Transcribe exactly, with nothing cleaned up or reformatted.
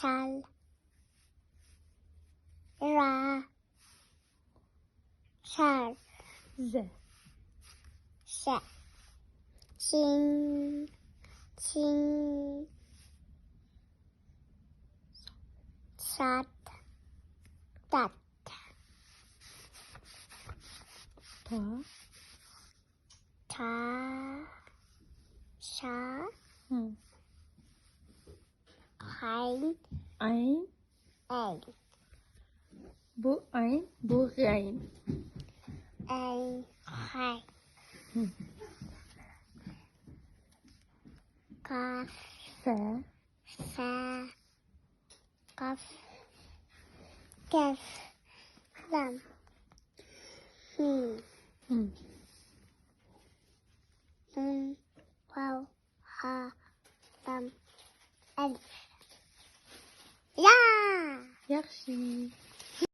شال. را. شار. زە. شە. شىن. چىن. شات. تات. تا. تا. شا. ھىم. غەين. ئەين. ئەين. بۇ ئەين، بۇ غەين. ئەين، غەين. ھىم. قاف. فە. فە. قاف. كاف. لام. مىم. ھىم. نۇن. ۋاۋ. ھا. لام. ئەلىف. يا. ياخشى.